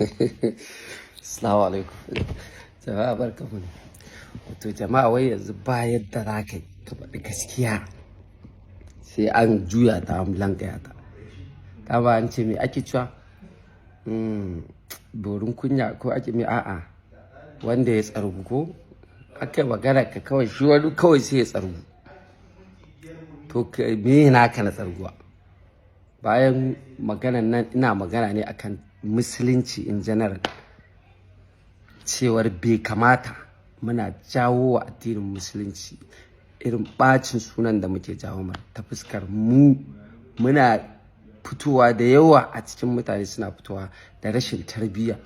Assalamu alaikum. Jama'a, barkanmu ne. Wato jama'a, wai yanzu ba yadda za ka yi ka faɗi gaskiya sai an juya ta, an lankaya ta. Dama an ce, me ake cewa? Borin kunya ko ake me, a'a, wanda ya tsargu ko aka yi magana ka kawai shi wani kawai sai ya tsargu. To me naka na tsarguwa? Bayan maganan nan, ina magana ne akan Musulunci in general, cewar bai kamata muna jawo wa addinin Musulunci irin bacin sunan da muke jawo mar ta fuskar mu. Muna fitowa da yawa a cikin mutane, suna fitowa da rashin tarbiyya.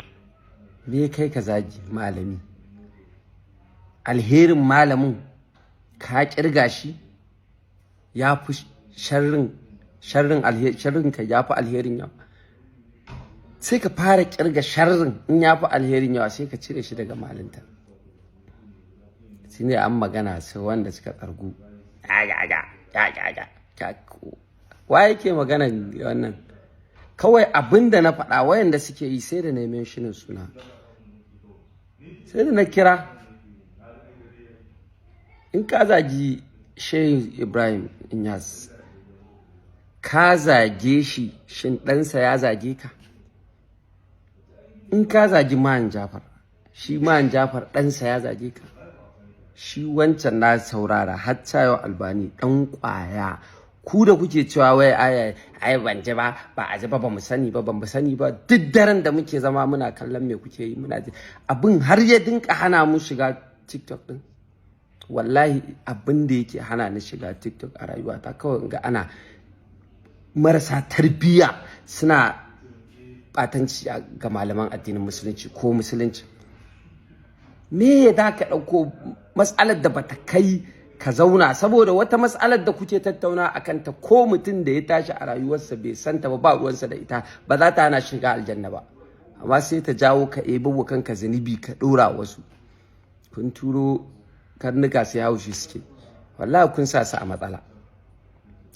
Me kai ka zagi malami? Alherin malamin ka kirga shi ya fi sharrin sharrin ka ya fi alherin yawa. Sai ka fara kirga sharrin, in ya fi alherin yawa, sai ka cire shi daga malinta. Shi ne an magana, sai wanda suka tsargu, wa yake magana wannan? Kawai abin da na faɗa, wayanda suke yi, sai da na mentioning suna, sai da na kira. In ka zagi Shehu Ibrahim Inyas, ka zage shi, shin ɗansa ya zage ka? In ka zagi Man Jafar, shi Man Jafar ɗansa ya zage ka? Shi wancan na saurara har yau, Albani ɗan ƙwaya. Ku da kuke cewa wai ai ai ban ji ba, ba a ji ba, ba mu sani ba, ban mu sani ba. Duk daren da muke zama muna kallon me kuke yi, muna ji. Abin har ya dinka hana mu shiga TikTok din. Wallahi abin da yake hana ni shiga TikTok a rayuwata, kawai ga ana marasa tarbiyya suna batanci ga malaman addinin Musulunci ko Musulunci. Me ya da ka ɗauko matsalar da bata kai ka zauna? Saboda wata matsalar da kuke tattauna a kanta, ko mutum da ya tashi a rayuwarsa bai santa ba, ba ruwansa da ita, ba za ta hana shiga aljanna ba, amma sai ta jawo ka ebo wa kanka zunubi, ka ɗora wasu. Kun turo karnuka sai haushi suke. Wallahi kun sa su a matsala.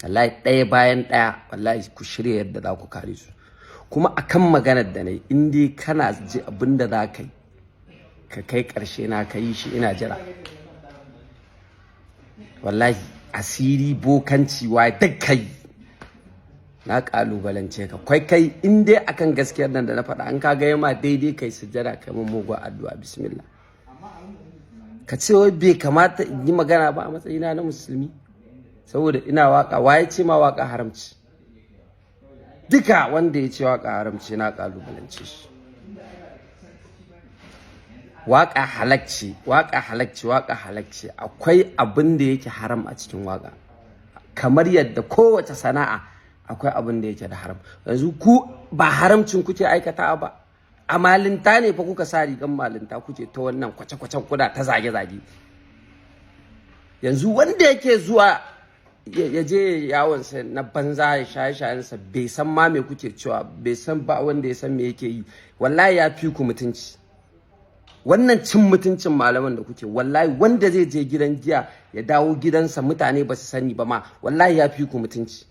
Wallahi ɗaya bayan ɗaya, wallahi ku shirya yadda za ku kare su. Kuma akan maganar da na yi, in dai kana ji abin da za ka yi ka kai ƙarshe na, ka yi shi, ina jira. Wallahi asiri, bokanci, wa duk kai, na kalubalance ka. Kai kai, in dai akan gaskiyar nan da na faɗa, an ka ga ma daidai, kai sujjada, kai mun mugu addu'a, bismillah. Ka ce wai bai kamata in yi magana ba a matsayina na Musulmi saboda ina waka. Waye ce ma waka haramci? Duka wanda ya ce waka haramci, na kalubalance shi. Waka halacci, waka halacci, waka halacci. Akwai abin da yake haram a cikin waka, kamar yadda kowace sana'a akwai abin da yake da haram. Yanzu ku ba haramcin kuke aikata ba, a malinta ne fa kuka sa rigan malinta kuke ta wannan kwace-kwacen, kuda ta zage-zage. Yanzu wanda yake zuwa ya je yawonsa na banza, ya shaye shayensa, bai san ma me kuke cewa, bai san ba, wanda ya san me yake yi, wallahi ya fi ku mutunci. Wannan cin mutuncin malaman da kuke, wallahi wanda zai je gidan giya ya dawo gidansa mutane ba su sani ba ma, wallahi ya fi ku mutunci.